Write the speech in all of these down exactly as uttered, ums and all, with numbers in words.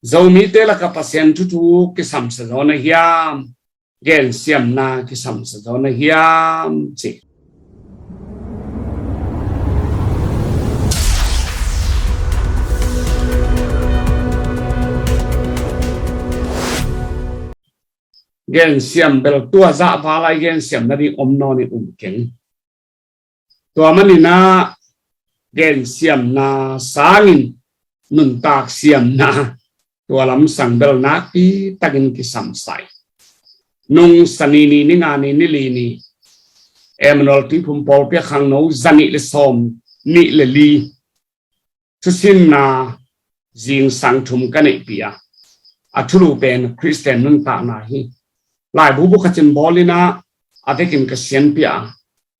Zomite lakah Pasian thuthuk kisamsa zaw na hiam? Gensiamna kisamsa zaw na hiam? Ci. Gensiam bel tua zah val a i gensiam nading om nawn in um keng. Tua maninah gensiamna sangin nuntak siamna, tua lamsang bel nakpi takin kisamsai. Nung Sani ni, ni nga ni, ni li ni, Emmanuel Tuiphum pawlpi a khangno zanih le sawm nih le li thusinna zingsang thum ka neihpih a, a thulu pen Khristian nuntakna hi. Laibu bukhat in bawl inah a vekin ka sianpih a,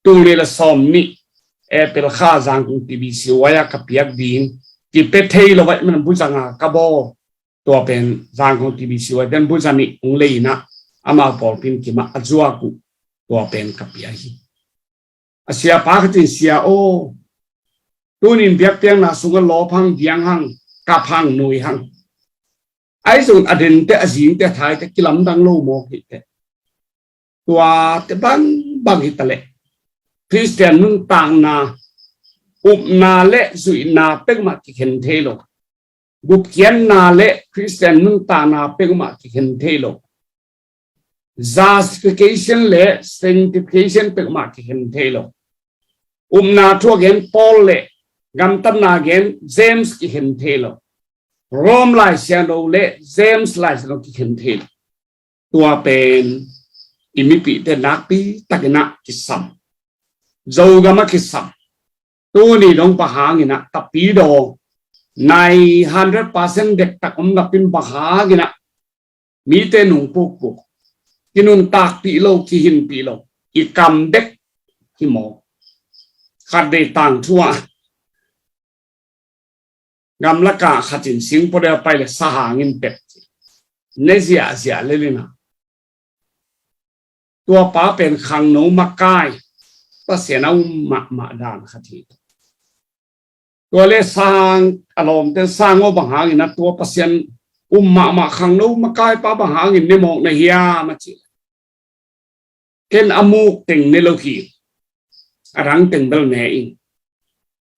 tul nih le sawm nih April kha Zangkong T B C Y a ka piak ding kipia thei lo vaih man buzanga ka bawl. Tua pen Zangkong T B C Y ten buza nih hong lei inah amau pawlpi in kimah a zuak uh, tua pen ka pia hi. A siapa khat in, "Sia aw, tunin biakpiakna sungah lawp hang, diang hang, kap hang, nui hang. Ahi zongin a dente, a zingte, a thaite kilamdang lo mawk hi teh." Tuate bangbang hi taleh Khristian nuntakna upna le zuihna peuhmah kikhen thei lo. Gupkhiatna le Khristian nuntakna peuhmah kikhen thei lo. Justification le sanctification peuhmah kikhen thei lo. Upna thu a gen Paul le gamtatna a gen James kikhen thei lo. Rome Lai Siangtho le James Lai Siangtho kikhen thei lo. Tua pen i mipihte nakpi takinah kisam. Zogam a kisam. Tuni dong pa hanginah tapidaw nai hundred percent dektak om napin pa hanginah mite nungpukpuk, kinuntakpih lo, kihinpih lo, i kam bek hi maw? Khat dei tangthu ah gamlakah khat in singpawdeu pai le sahang in pet, ne ziahziah lelina. Tua pa pen khangno makai, Pasian a um mahmah dan khat hi. Tua le sang a lawmte sang aw, bang hangin a tua Pasian um mahmah khangno makai pa bang hangin ne mawk na hiam a ci. Ken a muk teng ne lo hi, a dang teng bel ne ing.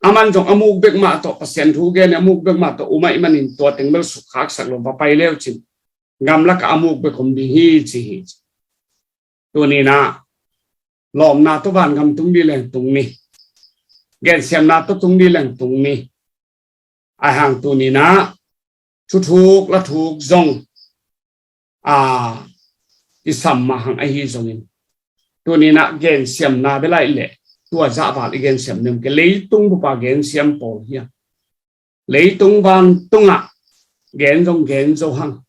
Aman zong a muk bek mah tawh Pasian thu gen, a muk bek mah tawh um ahih manin tua teng bel sukkhaksak lo va pai leu cin, gamlakah a muk bek om ding hi ci hi. Tuninah lawmna tawh vangam tung dih leng tung ni. Gensiamna tawh tung dih leng tung ni. Aihang tuninah thuthuk lathuk zong a i sam mah hang ahi zongin, tuninah gensiamna belaih leh tua zahval i gensiam nem ke, leitung bupa gensiam pawl hiam? Leitung vantungah gen zong gen zo hang.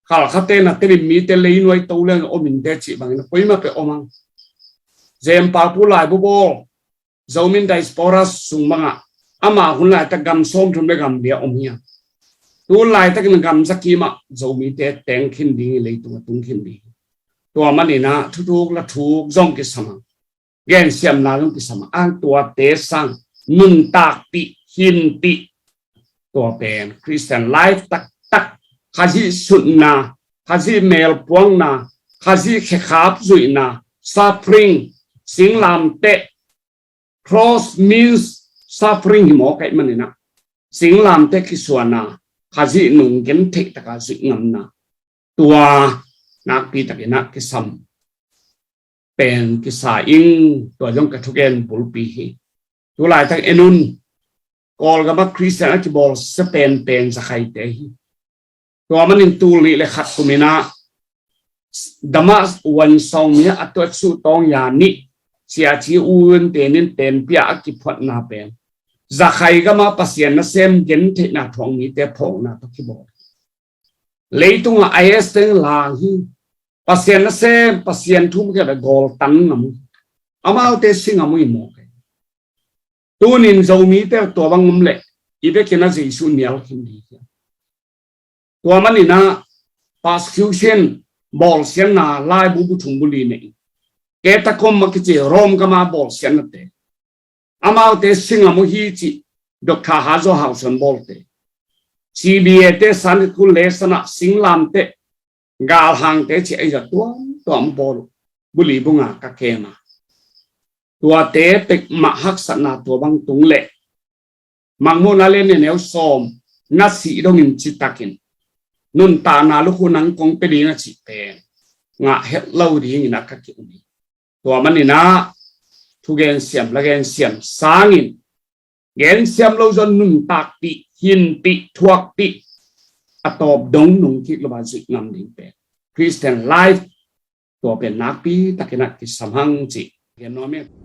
Khalkhate na tenin mite leinuai to leng om inte cih bangin a poimah peh om hang. Zempalpu laibu bawl Zomi diaspora sung bangah ama hun laitak gam sawmthum le gam lia om hiam? Tu laitakin gam zakimah Zomite teng khin ding hi, leitungah tung khin ding hi. Tua maninah thuthuk lathuk zong kisam hang. Gensiamna zong kisam hang. Tuate sang nuntakpih, hinpih. Tua pen Christian life taktak, Khazih sutna, Khazih melpuakna, Khazih khekhap zuihna, suffering, singlamteh, cross means suffering hi maw, kaih maninah singlamteh kisuana, Khazih nung gentheih taka zuih ngamna, tua nakpi takinah kisam pen kisa ing. Tua zong ka thugen bulpi hi. Tu laitak en un, Kawlgam ah Christian a kibawlsia penpen Zakhaite hi. Tua manin tul nih le khat kuminah Damas Wan Sawng mi a tuatsuh tawng ya nih Sia Ci Un tenin tenpia a kiphuatna pen Zakhai gama Pasian nasem gentheihna thuak mite phawkna tawh kibawl. Leitungah I S teng lang hi. Pasian nasem, Pasian thu mukhiat a gawltan ngam uh, amaute si ngam uh hi mawk hi. Tunin Zomite tua bang om leh i vekin a Jesu nial khin ding hi. Tua maninah persecution, bawlsiatna laibu bu thum bu li nei. Catacomb a kici Rome gama bawlsiatnate, amaute si ngam uh hi cih Doctor Hazaw Hausan bawlte. C B A te, Sunday school lesson ah singlamteh, galhangte ci a i zat tuamtuam bawl uh. Buli bunga ka kem a, tuate pekmah haksatna tua bang tung leh, Mangmuhna lian nih neu sawm, na sih dongin citakin nuntakna lukhu nang kong pia ding a cih pen ngah het lo dingin a ka ki-um hi. Tua manin ah thugensiam, lagensiam sangin, gensiam lo zong nuntakpih, hinpih, thuakpih, a tawp dong nung kik lo a zuih ngam ding pen Christian life tua pen nakpi takin a kisam hang cih gen nuam ing.